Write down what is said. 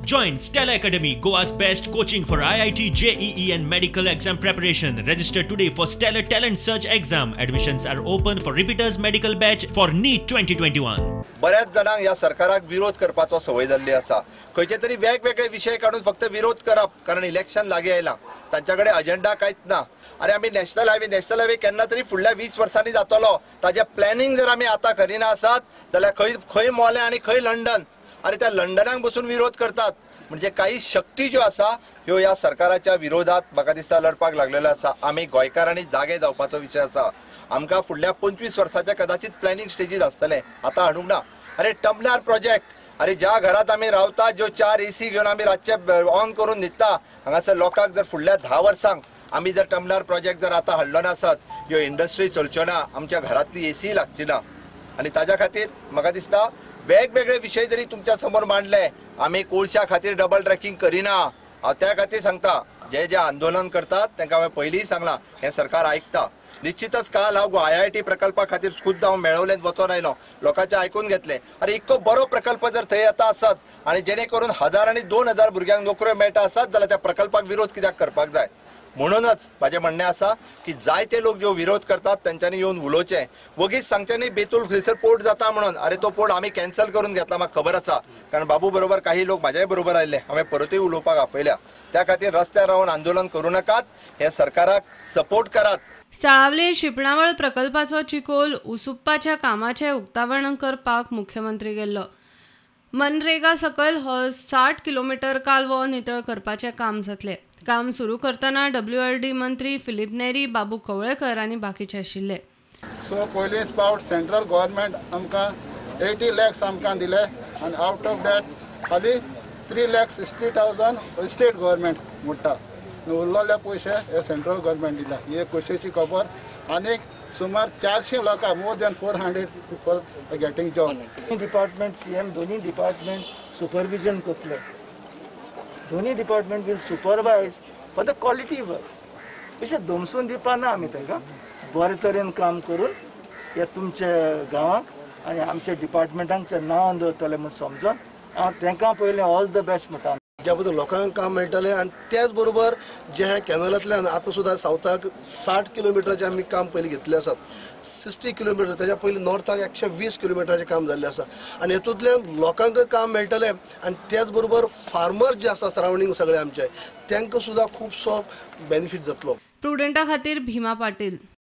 Join Stellar Academy, Goa's best coaching for IIT, JEE and medical exam preparation. Register today for Stellar Talent Search exam. Admissions are open for repeaters medical batch for NEET 2021. बऱ्याच जाणांक ह्या सरकाराक विरोध करपाचो संवय जाल्ली आसा. खंयचे तरी वेगवेगळे विशय काडून फक्त विरोध करप, कारण इलेक्शन लागीं आयलां, तांच्या कडेन अजेंडा कांयच ना. अरे आमी नॅशनल हायवे केन्ना तरी फुडल्या 20 वर्सांनी जातलो, ताजें प्लॅनिंग जर आमी आतां करिना आसात जाल्यार खंय खंय मोलें आनी खंय लंडन. अरे त्या लंडनाक बसून विरोध करतात. म्हणजे काही शक्ती ज्यो आसा ह्यो ह्या सरकाराच्या विरोधात म्हाका दिसता लढपाक लागलेल्यो आसा. आमी गोंयकारांनी जागे जावपाचो विशय आसा. आमकां फुडल्या 25 वर्साच्या कदाचित प्लॅनिंग स्टेजीस आसतलें, आतां हाडूंक ना. अरे टमनार प्रोजेक्ट, अरे ज्या घरात आमी रावता, ज्यो 4 AC घेवन आमी रातचे ऑन करून न्हिदता, हांगासर लोकांक जर फुडल्या 10 वर्सांक आमी जर टमनार प्रोजेक्ट जर आतां हाडलो नासत, ह्यो इंडस्ट्री चलच्यो ना, आमच्या घरांतली AC लागची ना. आनी ताज्या खातीर म्हाका दिसता वेगवेगळे विशय जरी तुमच्या समोर मांडले, आमी कोळशा खातीर डबल ट्रॅकिंग करिना. हांव त्या खातीर सांगता, जे जे आंदोलन करतात तांकां हांवें पयलींय सांगलां, हें सरकार आयकता. निश्चितच काल हांव IIT प्रकल्पा खातीर खुद्द हांव मेळवलेंत वचोन आयलो, लोकांचें आयकून घेतलें. अरे इतको बरो प्रकल्प जर थंय येता आसत आनी जेणे करून 1000 आनी 2000 भुरग्यांक नोकऱ्यो मेळटा आसत जाल्यार त्या प्रकल्पाक विरोध कित्याक करपाक जाय. म्हणूनच म्हाजें म्हणणें आसा की जायते लोक ज्यो विरोध करतात तेंच्यांनी येवन उलोवचें, वगीच सांगचें न्ही बेतूल थंयसर पोर्ट जाता म्हणून. अरे तो पोर्ट आमी कॅन्सल करून घेतला, म्हाका खबर आसा, कारण बाबू बरोबर काही लोक म्हाज्याय बरोबर आयिल्ले, हांवें परतूय उलोवपाक आपयल्या. त्या खातीर रस्त्यार रावन आंदोलन करूं नाकात, हे सरकाराक सपोर्ट करात. साळावले शिंपणावळ प्रकल्पाचो चिकोल उसुप्पाच्या कामाचें उक्तावण करपाक मुख्यमंत्री गेल्लो. मनरेगा सकयल हो 60 किलोमिटर कालवो नितळ करपाचें काम जातलें. काम सुरू करतना WRD मंत्री फिलीप नेरी, बाबू कवळेकर आनी बाकीचे आशिल्ले. सो पयलींच पावट सेंट्रल गव्हर्मेंट आमकां 80 लॅक्स आमकां दिले आनी आवट ऑफ that खाली 3,60,000 स्टेट गव्हर्मेंट मोडटा, उरलेले पयशे हे सेंट्रल गव्हर्मेंट दिला. ही खोशयेची खबर. आनी सुमार 400 लोकां, more than 400 people are getting job. Department CM दोन्ही डिपार्टमेंट सुपरविजन करतले. दोन्ही department will supervise for the quality work. अशें दमसून दिवपा ना आमी तांकां, बरे तरेन काम करून ह्या तुमच्या गांवाक आनी आमच्या डिपार्टमेंटांक तें नांव दवरतलें म्हूण समजून हांव तांकां पयलें ऑल the best म्हणटा. ज्या बद्दल लोकांक काम मेळटलें आनी त्याच बरोबर जे हे कॅनलांतल्यान आतां सुद्दां सावथाक 60 किलोमिटराचें आमी काम पयलीं घेतलें आसात, 60 किलोमिटर, तेज्या पयलीं नॉर्थाक 120 किलोमिटराचें काम जाल्लें आसा. आनी हेतूंतल्यान लोकांक काम मेळटलें आनी त्याच बरोबर फार्मर जे आसा सरावंडींग सगळे आमचे, तांकां सुद्दां खुबसो बेनिफीट जातलो. प्रुडंटा खातीर भीमा पाटील.